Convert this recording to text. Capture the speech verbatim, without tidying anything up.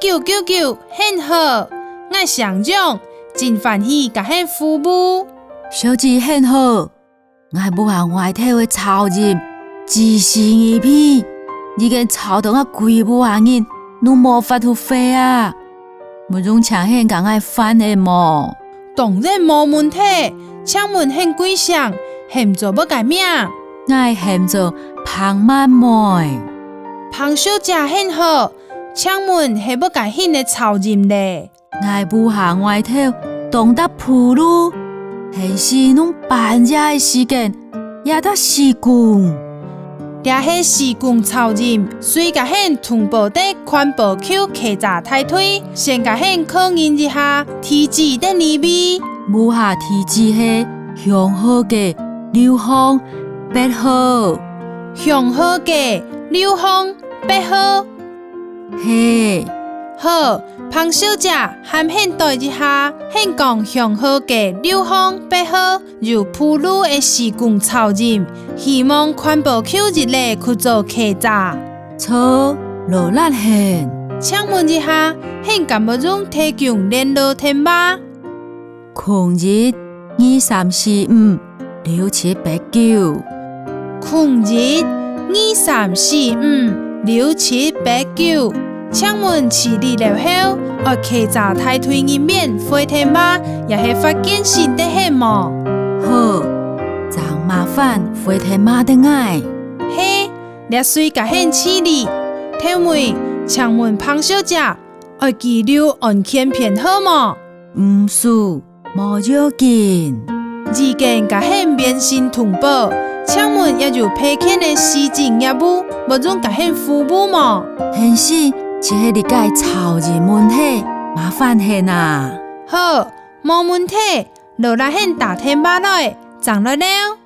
九九九，很好，𠊎姓楊，真歡喜佮你服務。小姐，很好，𠊎屋下外頭个噪音直使耳鼻，已經吵到𠊎歸屋下人都無法度睡啊！ 有用請你佮𠊎翻譯無？當然無問題，請問你貴姓，喊做麼个名？𠊎喊做彭滿妹。彭小姐你好，請問係麼个形个噪音咧？𠊎屋下外頭當大鋪路，係時攏半夜个時間， 也在施工。這係施工噪音，隨佮你通報在環保局稽查大隊，先佮你確認一下地址在哪位。屋下地址係興和街六巷八號。興和街六巷八號。係。好，彭小姐，喊你對一下，你講興和街六巷八號 有鋪路个施工噪音，希望環保局一來去做稽查。著，勞力你。請問一下，你敢會用提供聯絡電話？空一二三四五六七八九。空一二三四五六七八九。 請問處理了後，愛稽查大隊人員回電話，也係發簡訊得你無？好，正麻煩回電話得𠊎。係，這隨佮你處理。頭尾，請問彭小姐，愛記錄案件編號無？毋使， 無要緊。已經佮你完成通報，請問也有別件个市政業務，會用佮你服務無？現時就係這个噪音問題，麻煩你啊。好，無問題，勞力你打電話來，正來尞。